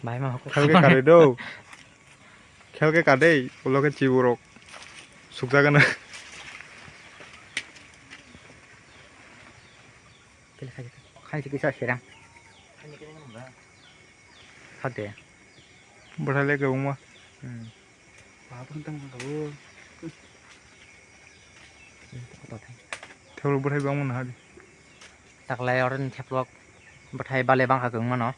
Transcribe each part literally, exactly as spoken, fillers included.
Bai ma hok. Khelke kare do. Khelke kadei, ulo khe chiburok. Sukjagana. Kele khai khai kisa serang. Hade. Bwthai le kwbangma. Hmm. Thebolo bwthai bangma naha di. Taklai oro ni theplok bwthai bale bangkha kwbangma no.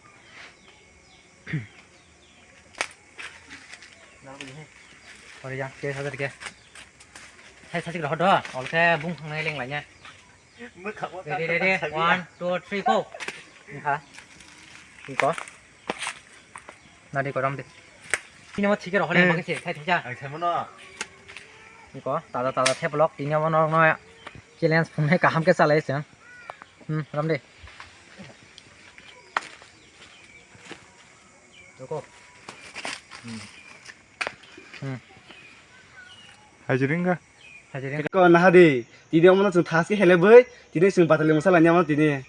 Ori jang ke sajar ke. Hai sasik rohor do, olke bung thangnai leng lainai. Ready, ready, one, two, three, go. Wngkha. Wngkha. Nadi korom de. Tini mo thike rohole, hmm, bagwi se, thai thaija. Ang saimano. Wngkha, tada, tada, theplok, tini mo norokno challenge phungnai kaham khe chalai se. Hmm, rom de. Joko. Hmm. Hmm. Hajiringa. Ko naha di, tini omono chwng thaske hele bwi, tini chwng batali mwsa lainai omono tini.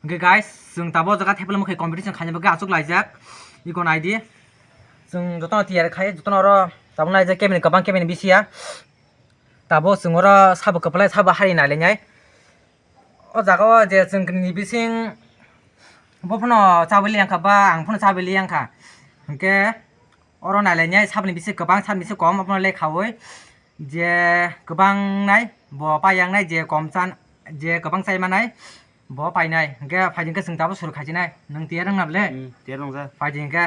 Hwnkhe guys, chwng tabuk o jaga thepla mwkhai competition khaina bagwi achuk laijak. Iko naidi. Chwng jotono tiyar khai, jotono oro tabuk naijak kebini kwbang kebini bisiya. Tabuk chwng oro sabo kwplai sabo hari nailainai. O jaga o je chwng ni bising bo phano chabwi liyang kha ba ang phano chabwi liyang kha. Hwnkhe oro nailainai saboni bising kwbang saboni bising kom obono lekhaui. Je kwbang nai bo pai yang nai, je kom chan, je kwbang chai manai bo pai nai. Hwnkhe phai di hwnkhe chwng tabuk suru khai di nai. Nwng tiyar wng na ble? Hmm, tiyar wngjak. Phai di hwnkhe.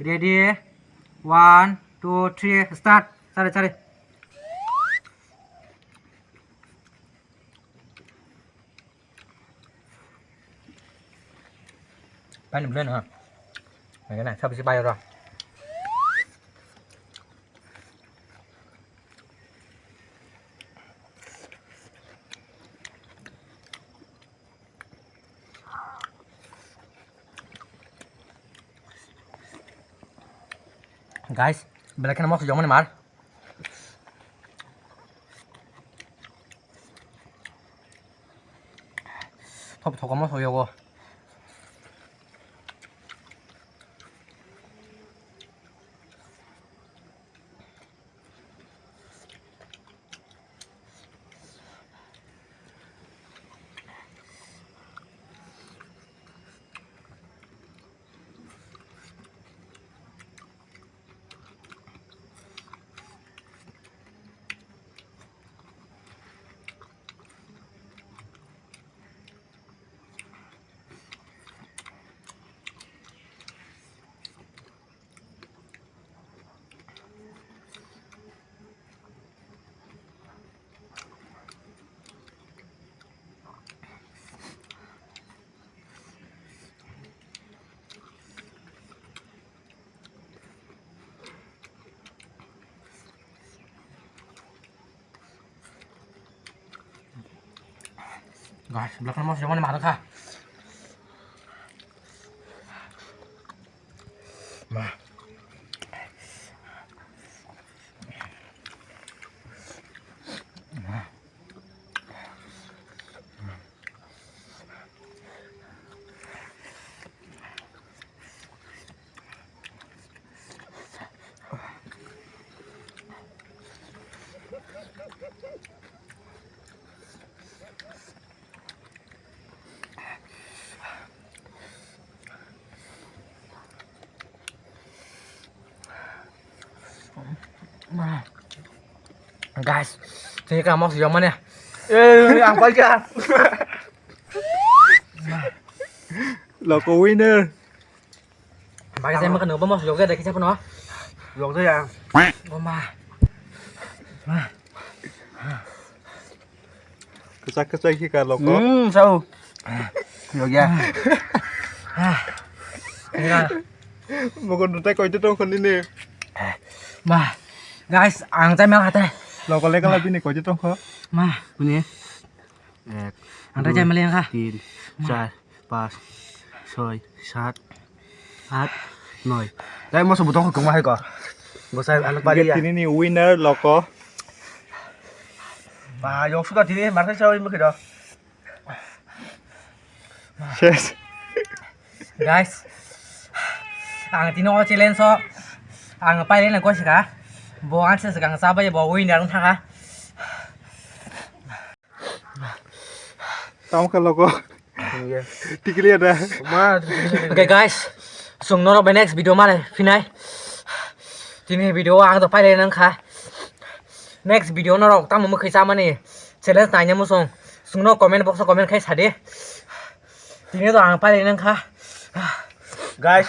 Ready? One, two, three, start. Chari, chari. Paini belai no. Nangkhe na, sabisi bai oro. Guys, belai kheno mosok jokmani mar. Thop thokma soyogo. Guys, belakang mau siapa nih marah kah? Ma. Guys, tini ka mos yomane. Eh, ang paikha. Loko winner. Bagi saya makan apa mos yoga deh kisa pun oh. Yoga ya. Oma. Kecak kecak sih kalau kok. Hmm, sau. Yoga. Mokon rutai koi tu tong koni ne. Ma, guys, ang chai mel hate. Loko leka la bini koi tu tong kho. Ma, bini. Ek, ang chai mel yang kha. Tin, char, pas, soi, sat, at, noi. Dai moso butong kho kongma hai ko. Bosai anak bari ya. Tini ni winner loko. Ba, yok suka tini markai sawi mukhi do. Ses. Guys, ang tini o challenge o ang pailai na gosi ka. Bo ang se ang chabai bo winner wng thaka. Tamo kha logo. Tikili ada. Okay guys, sung norok bai next video mare phinai. Tini video ang to pailai nang kha. Next video norok tamo mukhi chamani challenge naina musung. Sungno comment box o comment khai sadi. Tini to ang pailai nang kha. Guys,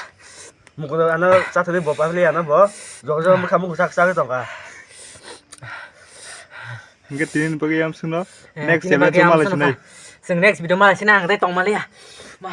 mukhudo ano chathani bo pailai ano bo. Jok jok mukha mukhu sak sak tongkha. Hingke tini bagwi yam sungno. Eh, next tini challenge bagwi yam malai sungno sinai. Sung next video malai sinai ang tei tongmaliya. Ma.